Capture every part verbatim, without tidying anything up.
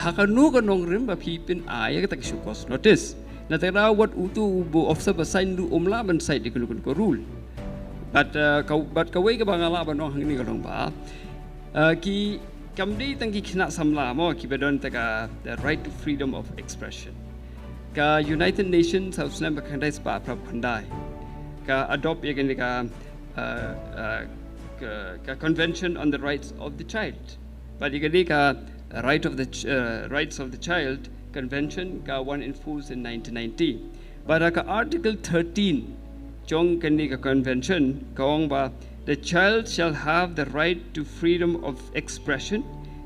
Ha kano ka nongrim ba phi pyn-ai ïa kata ka show cause notice. Na te da wat utu u officer ba sign ruh um lah ban cite ïa kano kano ka rule. But uh, ka, but kawei kaba nga lah ban ong hangne ka long ba uh, ki kam dei tang ki khynnah samla mo kiba don kata ka the right to freedom of expression. Ka United Nations ha u snem ba khyndai spah phra phew khyndai ka adopt ïa kane ka uh, uh, ka, ka Convention on the Rights of the Child. Bad ïa kane ka Right of the Ch- uh, Rights of the Child Convention ka wan enforce in nineteen ninety. Bad ha ka Article thirteen jong kane ka convention ka ong ba the child shall have the right to freedom of expression.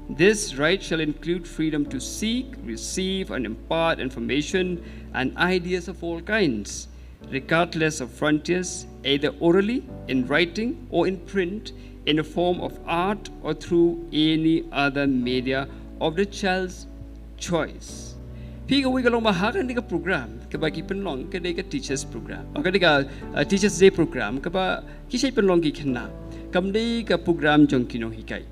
This right shall include freedom to seek, receive, and impart information and ideas of all kinds, regardless of frontiers, either orally, in writing, or in print, in a form of art or through any other media of the child's choice. Phi kawei ka long ba ha kane ka program kaba ki pynlong ka dei ka teachers program, ka dei ka uh, teachers day program kaba ki shait pynlong ki khynnah. Kam dei ka program jong ki nonghikai.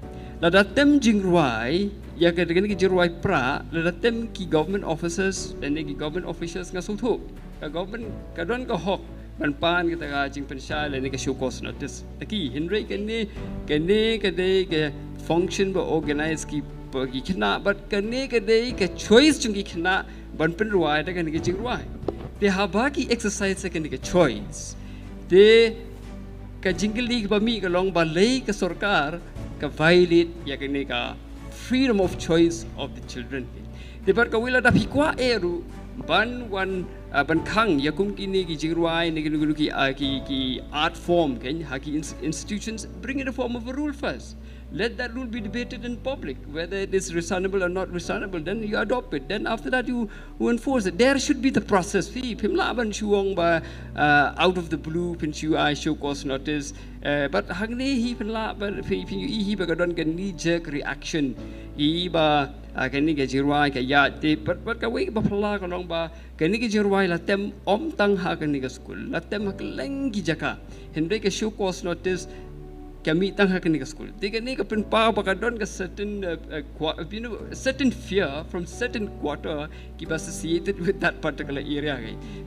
Lada tem jingrwai ïa ka dei ka jingrwai pra, lada tem ki government officers lane ki government officials nga sngewthuh ka government ka don ka hok ban pan kata ka jingpynshai lane ka show cause notice. Taki hynrei kane kane ka dei ka function ba organize ki ki khynnah, but kane ka dei ka choice jong ki khynnah ban pynrwai da kane ka jingrwai. Te haba ki exercise kane ka choice, te ka jingkylli ba mih ka long balei ka sorkar ka violate ïa kane ka freedom of choice of the children. Te bad kawei lada phi kwah eh ruh ban wan uh, ban khang ïa kum kine ki jingrwai ne kine ki uh, ki ki art form kan ha ki institutions, bring in a form of a rule first. Let that rule be debated in public, whether it is reasonable or not reasonable. Then you adopt it. Then after that, you, you enforce it. There should be the process. Phi phim lah ban shu ong ba uh, out of the blue phin shu ai show cause notice. Uh, but hangne hi phin lah ba phi phin ïohi hi ba ka don ka knee jerk reaction. Hi ba uh, kane ka jingrwai ka ïaid te, but but kawei ba phylla ka long ba kane ka jingrwai la tem ym tang ha kane ka skul, la tem ha kylleng ki jaka. Hynrei ka show cause notice ka mih tang ha kane ka skul. Te kane ka pynpaw ba ka don ka certain uh, uh, you know, certain fear from certain quarter kiba associated with that particular area.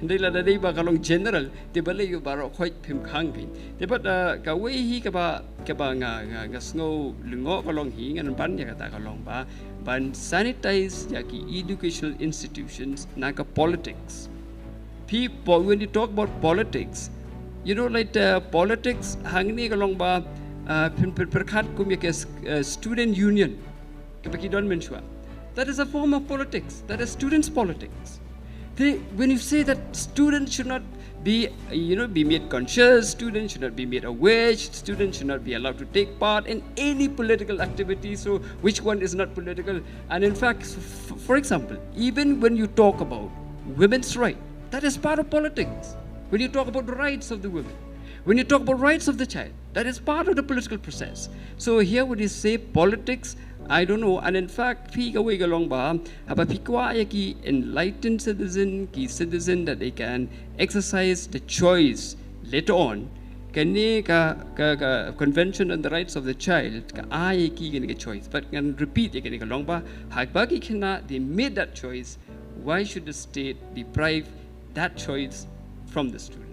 Hynrei lada dei ba ka long general, te balei baroh khoit phim khang. Te bad uh, kawei hi kaba kaba nga nga nga sngew lyngngoh ka long hi ngan ban ïa kata ka long ba ban sanitize ïa ki educational institutions na ka politics. Phi when you talk about politics, you know, like uh, politics hangne ka long ba uh, pyrkhat kum ïa ka uh, student union kaba ki don mynshuwa. That is a form of politics. That is students' politics. They, when you say that students should not be, you know, be made conscious, students should not be made aware, students should not be allowed to take part in any political activity. So which one is not political? And in fact, for example, even when you talk about women's rights, that is part of politics. When you talk about the rights of the women, when you talk about rights of the child, that is part of the political process. So here when you say politics, I don't know. And in fact, phi kawei ka long ba haba phi kwah ïa ki enlightened citizen, ki citizen that they can exercise the choice later on. Kane ka, ka, ka Convention on the Rights of the Child ka ai ïa ki kane ka choice. But ngan repeat ïa kane ka long ba haba ki khynnah they made that choice, why should the state deprive that choice from the student?